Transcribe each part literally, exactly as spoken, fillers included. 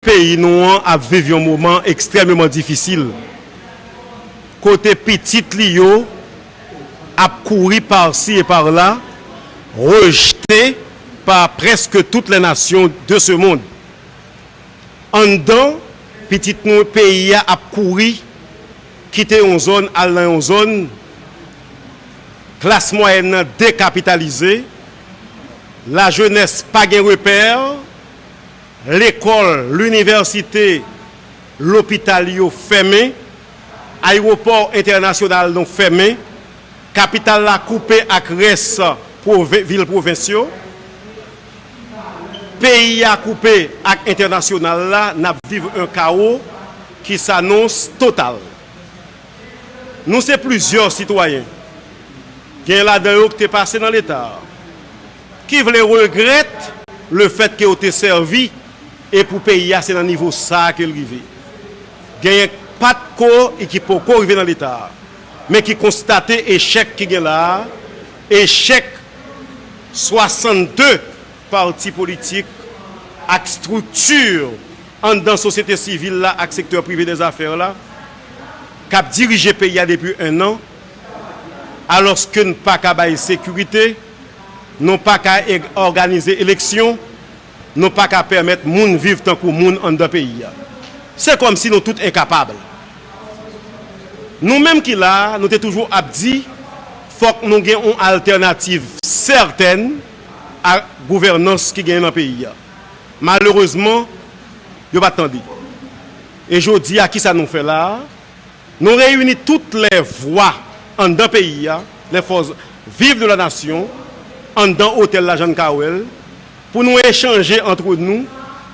Peyi nou an ap viv yon moman ekstrèmeman difisil, kote pitit li yo ap kouri parsi e parla, rejte pa prèske toutes les nations de ce monde. Anndan, pitit nou peyi a ap kouri kite yon zòn al nan yon zòn, klas mwayèn nan dekapitalize, lajenès pa gen repè, lekòl, linivèsite, lopital yo fèmen, ayewopò entènasyonal nou fèmen, kapital la koupe ak rès pwove-, vil pwovens yo, peyi a koupe ak entènasyonal la, n ap viv yon kawo ki s'annonce total. Nou se plizyè sitwayen, gen ladan yo ki te pase nan Leta, ki vle regrèt lefètke yo te sèvi e pou peyi a se nan nivo sa a ke l rive. Genyen k pa t ko e ki poko rive nan Leta a, men ki konstate echèk ki gen la a, echèk swasannde pati politik ak estrikti anndan sosyete sivil la ak sektè prive dèzafè la k ap dirije peyi a depi ennan, alòske n pa ka bay sekirite, nou pa ka e-, òganize eleksyon, nou pa ka pèmèt moun viv tankou moun anndan peyi a. Se kòmsi nou tout enkapab. Nou menm ki la a, nou te toujou ap di, fòk nou gen yon altènativ sètèn a gouvènans ki genyen nan peyi a. Malerezman, yo pa t tande. E jodi a, kisa nou fè la a? Nou reyini toutes les voix anndan peyi a, les forces vives de la nation, anndan otèl la Jann Kawèl, pou nou echanje entre nous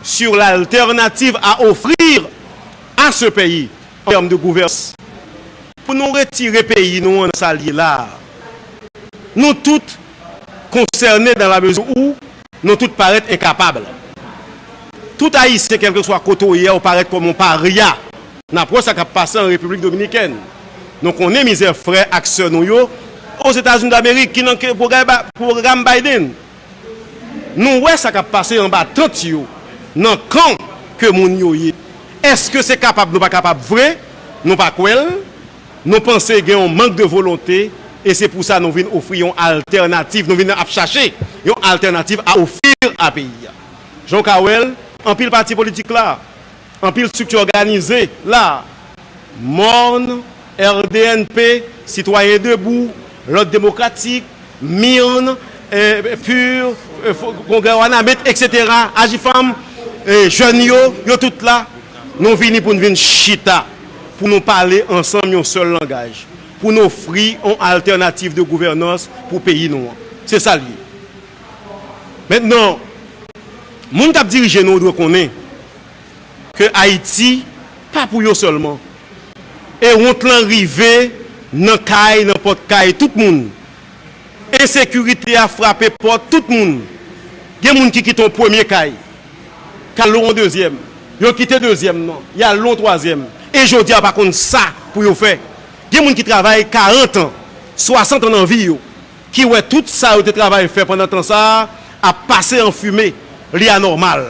sur l'alternative à offrir à ce pays en termes de gouvernance. Pou nou retire peyi nou an nan sa l ye la a. Nou tout konsène dans la mesure où nou tout parèt enkapab. Tout Ayisyen, kèlkeswa kote w ye a, ou parèt kòm yon parya. N ap wè sa k ap pase an Repiblik Dominikèn. Nou konnen mizè frè ak sè nou yo Ozetazini Damerik ki nan ke-, pwogra-, pwogram Biden. Nou wè sa k ap pase anba tant yo, nan kan ke moun yo ye. Èske se kapab nou pa kapab vre? Nou pa kwè l. Nou panse gen yon mank de volonte, e se pou sa nou vin ofri yon altènativ, nou vin ap chache yon altènativ à offrir à peyi a. Jan w ka wè l, anpil pati politik la, anpil estrikti òganize la, Mòn, R D N P, Sitwayen Debou, Lòd Demokratik, MIRN, eh, PUR, eh, Fo-, Kongrè Wanament, et cetera, Ajifanm, eh, jèn yo, yo tout la, nou vini pou n vin chita, pou nou pale ansanm yon sèl langaj, pou n ofri yon altènativ de gouvènans pou peyi nou an. Se sa l ye. Mentnan, moun k ap dirije nou dwe konnen ke Ayiti pa pou yo sèlman. E wont lan rive nan kay, nan pòt kay tout moun. Ensekirite a frape pòt tout moun. Gen moun ki kite yon premye kay, k al lwe yon dezyèm. Yo kite dezyèm nan, y al lwe yon twazyèm. E jodi a, yo pa konn sa pou yo fè. Gen moun ki travay karant an, swasant an nan vi yo, ki wè tout sa yo te travay fè pandan tan sa a ap pase an fimen. Li anòmal.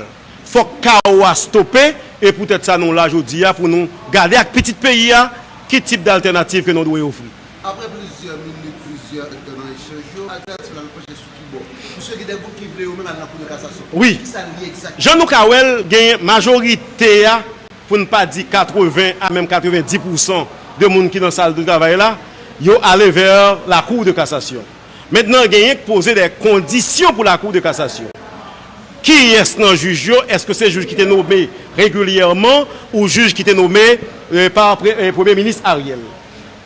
Fòk kawo a stope, e poutèt sa nou la jodi a pou nou gade ak pitit peyi a ki tip daltènativ ke nou dwe ofri. Apre plizyè minit, plizyè èdtan nan echanj yo, altènativ la al panche sou ki bò? Piske gen de bout ki vle yo menm al nan Kou de Kasasyon. Wi. Kisa l ye egzakteman? Jan nou ka wè l, genyen majorite a, pou n pa di katreven a menm katrevendis pousan de moun ki nan sal de travay la, yo ale vè la Cour de cassation. Mentnan, genyen k poze de kondisyon pou la Cour de cassation. Kiyès nan jij yo? Èske se jij ki te nome regilyèman ou jij ki te nome, eh, pa pre-, eh, Premye Minis Ariel?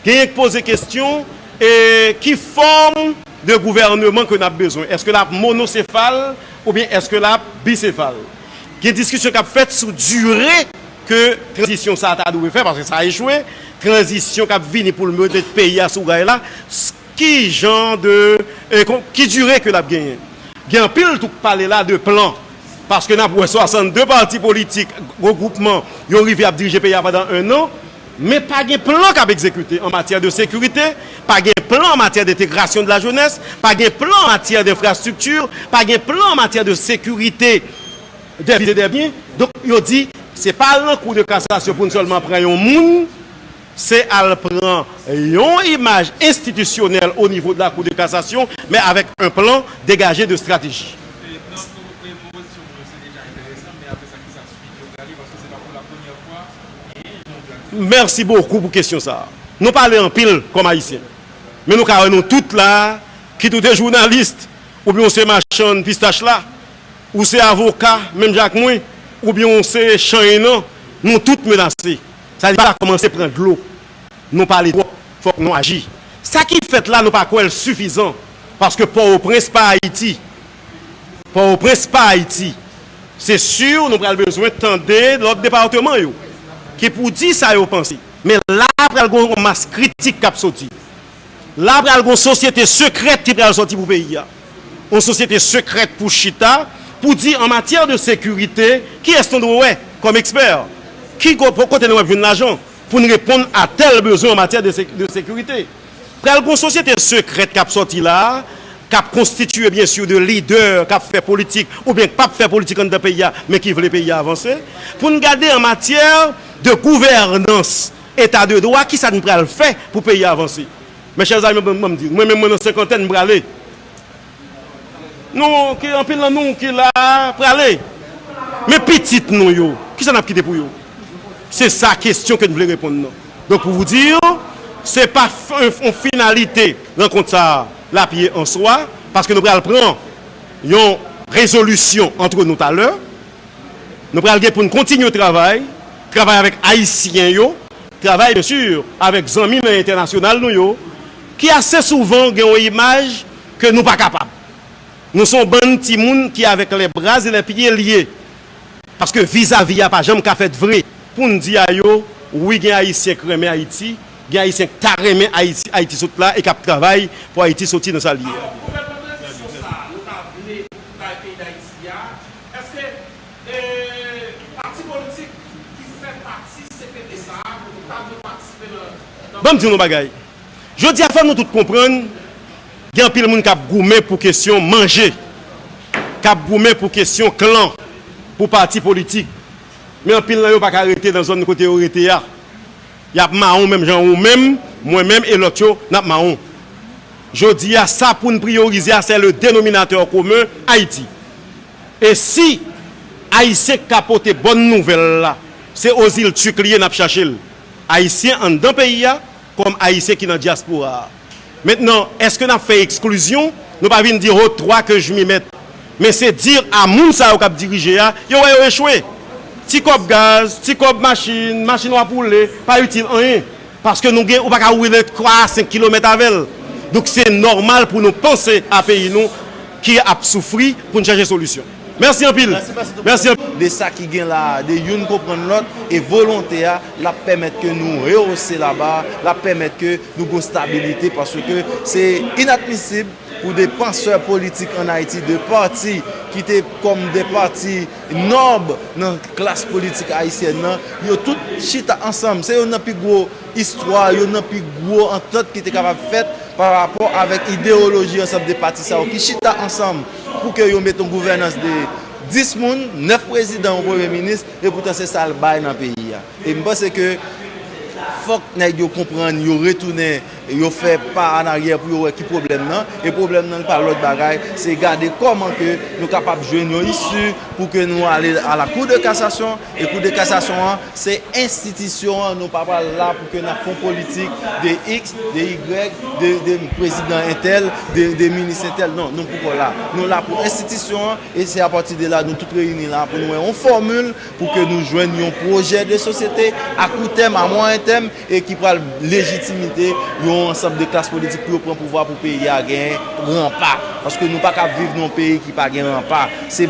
Genyen k poze kesyon, eh, ki fòm de gouvèneman ke n ap bezwen? Èske l ap monosefal oubyen èske l ap bisefal? Gen diskisyon k ap fèt sou dire ke tranzisyon sa a ta dwe fè, paske sa a echwe. Tranzisyon k ap vini pou l mete peyi a sou ray la, s-, ki jan de, e, kon-, ki dire ke l ap genyen? Gen anpil tou k pale la de plan, paske n ap wè swasannde pati politik, gwo gwoupman, yo rive ap dirije peyi a pandan en an, men pa gen plan k ap egzekite an matyè de sekirite, pa gen plan an matyè de entegrasyon de la jeunesse, pa gen plan an matyè de enfrastrikti, pa gen plan an matyè de sekirite de vi e de byen. Donk, yo di, Se pa al nan Cour de cassation pou n sèlman pran yon moun, se al pran yon imaj enstitisyonèl o nivo de la Cour de cassation, men avèk un plan dégagé de stratégie. Mèsi bokou pou kesyon sa a. Nou pale anpil kòm Ayisyen. Men nou ka wè nou tout la, kit ou te jounalis, oubyen ou se machann pistach la, ou se avoka, menm jan ak mwen, oubyen ou se chanyen nan, nou tout menase. Sa di pa kòmanse pran dlo. Nou pale twòp, fòk nou aji. Sa ki fèt la, nou pa kwè l sifizan, paske Pòtoprens pa Ayiti. Pòtoprens pa Ayiti. Se si, nou pral bezwen tande lòt depatman yo, ki pou di sa yo panse. Men la pral gen yon mas kritik k ap soti. La pral gen yon sosyete sekrèt ki pral soti pou peyi a. Yon sosyete sekrèt pou chita, pou di an matyè de sekirite, kiyès nou dwe wè kòm ekspè? Ki ko-, kote nou ap jwenn lajan pou n reponn a tèl bezwen an matyè de sek-, de sekirite? Pral gen yon sosyete sekrèt k ap sòti la, k ap konstitiye, byen si, de lidè k ap fè politik oubyen k p ap fè politik anndan peyi a, men ki vle peyi a avanse. Pou n gade an matyè de gouvènans, eta de dwa, kisa n pral fè pou peyi a avanse. Mes chers amis, ban m di, mwen menm mwen nan senkantèn, m prale. Nou, ki, anpil nan nou ki la, prale. Men pitit nou yo, kisa n ap kite pou yo? Se sa kesyon ke n vle reponn nan. Donk, pou vous dire, se pa f-, yon, yon finalite rankont sa a, l ap ye an swa, paske nou pral pran yon rezolisyon antre nou talè. Nou pral gen pou n kontinye travay, travay avèk Ayisyen yo, travay, byen si, avèk zanmi nan entènasyonal nou yo, ki ase souvan gen yon imaj ke nou pa kapab. Nou se yon bann timoun ki avèk les bras et les pieds liés. Paske vizavi a pa janm ka fèt vre. Pou n di a yo, wi, gen Ayisyen k renmen Ayiti, gen Ayisyen k ta renmen Ayiti, Ayiti sot la e k ap travay pou Ayiti soti nan sa l ye a. Ban m di nou yon bagay. Jodi a, fò nou tout konprann, gen anpil moun k ap goumen pou kesyon manje, k ap goumen pou kesyon klan, pou pati politik. Men anpil nan yo pa ka rete nan zòn kote yo rete a. Y ap mawon menm jan ou menm, mwen menm e lòt yo, n ap mawon. Jodi a, sa pou n priyorize a, c'est le dénominateur commun, Ayiti. E si Ayisyen k ka pote bòn nouvèl la, se o zil Tik li ye, n ap chache l. Ayisyen anndan peyi a, kòm Ayisyen ki nan dyaspora a. Mentnan, èske n ap fè eksklizyon? Nou pa vin di, ho, toi que je m'y mette. Men se di a moun sa yo k ap dirije a, yo wè yo echwe. Ti kòb gaz, ti kòb machin, machin w ap woule, pa itil anyen. Paske nou gen, ou pa ka woule twa a senk kilomèt avè l. Donk, se nòmal pou nou panse a peyi nou ki ap soufri pou n chache solisyon. Mèsi anpil. Mèsi anpil. De sa ki gen la, de youn konprann lòt, e volonte a, l ap pèmèt ke nou rehose laba, l ap pèmèt ke nou gon stabilite, paske se inadmisib pou de pansè politik ann Ayiti, de pati ki te kòm de pati nòb nan klas politik ayisyèn nan, yo tout chita ansanm. Se youn nan pi gwo istwa, youn nan pi gwo antant ki te kapab fèt pa rapò avèk ideyoloji ansanm de pati sa yo ki chita ansanm pou ke yo mete yon gouvènans de dis moun, nèf prezidan, yon premye minis, e poutan se sa l bay nan peyi a. E m panse ke fòk nèg yo konprann, yo retounen, yo fè pa an aryè pou yo wè ki pwoblèm nan. E pwoblèm nan pa lòt bagay, se gade kòman ke nou kapab jwenn yon isi pou ke nou ale a la Cour de cassation. E Cour de cassation an, se enstitisyon an, nou pa pral la pou ke n ap fè yon politik de X, de Y, de, de prezidan entèl, de, de minis entèl. Non, nou poko la. Nou la pou enstitisyon an, e se apati de la nou tout reyini la pou nou wè yon fòmil pou ke nou jwenn yon pwojè de sosyete a kou tèm, a mwayen tèm, e ki pral lejitimite yon ansanm de klas politik pou yo pran pouvwa pou peyi a gen ranpa. Paske nou pa ka viv nan yon peyi ki pa gen ranpa. Se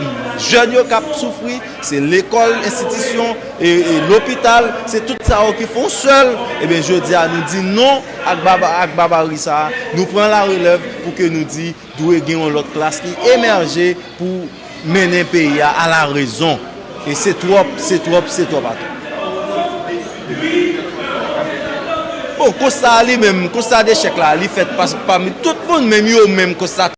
jèn yo k ap soufri, se lekòl, enstitisyon, e, e lopital, se tout sa yo ki fè yon sèl. Ebyen, jodi a, nou di non ak baba-, ak babari sa a. Nou pran larelèv pou ke nou di, dwe gen yon lòt klas ki emèje pou mennen peyi a a la rezon. E se twòp, se twòp, se twòp atò. Bon, konsta a li menm, konsta dechèk la, li fèt pa-, pami tout moun, menm yo menm konsta